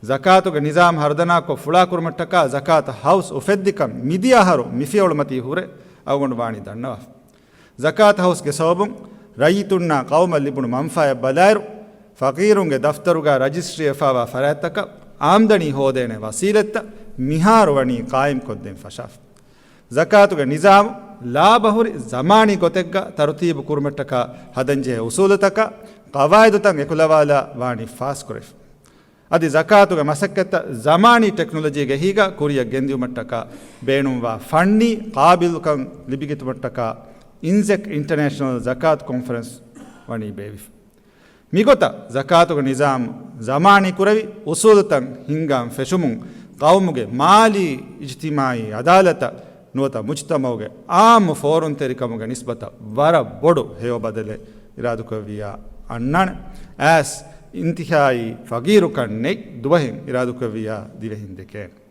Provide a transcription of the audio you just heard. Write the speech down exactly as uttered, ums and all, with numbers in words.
ޒަކާތުގެ ނިޒާމް ހަރުދަނާކޮށް ފުޅާކުރުމަށްޓަކާ ޒަކާތު ހައުސް އުފެއްދިކަން މިދިޔަ އަހަރު މިފިޔަވަޅުމަތީ ހުރެ އަޅުގަނޑު ވާނީ ދަންނަވާފަ. ޒަކާތު ހައުސްގެ ސަބަބުން ރައްޔިތުންނާ ޤައުމަށް ލިބުނު މަންފާއެއް ބަލާއިރު، ފަޤީރުންގެ ދަފްތަރުގަ ރަޖިސްޓްރީވެފަވާ ފަރާތްތަކަށް އާމްދަނީ ހޯދޭނެ ވަސީލަތްތައް މިހާރު ވަނީ ޤާއިމްކޮށްދޭން ފަށާފަ. ޒަކާތުގެ ނިޒާމު ލާބަހުރި ޒަމާނީ ގޮތެއްގަ ތަރުތީބު ކުރުމަށްޓަކާ ހަދަންޖެހޭ އުސޫލުތަކާ ޤަވާއިދުތައް އެކުލަވާލާ ވާނީ ފާސްކުރެފަ. އަދި ޒަކާތުގެ މަސައްކަތްތައް ޒަމާނީ ޓެކްނޮލޮޖީގެ އެހީގަ ކުރިއަށް ގެންދިއުމަށްޓަކާ ބޭނުންވާ ފަންނީ ޤާބިލުކަން ލިބިގަތުމަށްޓަކާ އިންޒެކް އިންޓަނޭޝަނަލް ޒަކާތު ކޮންފަރެންސް ވަނީ ބޭއްވިފަ. މިގޮތަށް ޒަކާތުގެ ނިޒާމު ޒަމާނީ ކުރެވި އުސޫލުތައް ހިންގާން ފެށުމުން ޤައުމުގެ މާލީ އިޖްތިމާޢީ އަދާލަތަށް ނުވަތަ މުޖްތަމަޢުގެ ޢާއްމު ފޯރުންތެރިކަމުގެ ނިސްބަތަށް ވަރަށް ބޮޑު ހެޔޮ ބަދަލެއް އިރާދަކުރެއްވިއްޔާ އަންނާނެ. އައިސް އިންތިހާއީ ފަގީރުކަން ނެތް ދުވަހެއް އިރާދަކުރެއްވިއްޔާ ދިވެހިން ދެކޭނެ.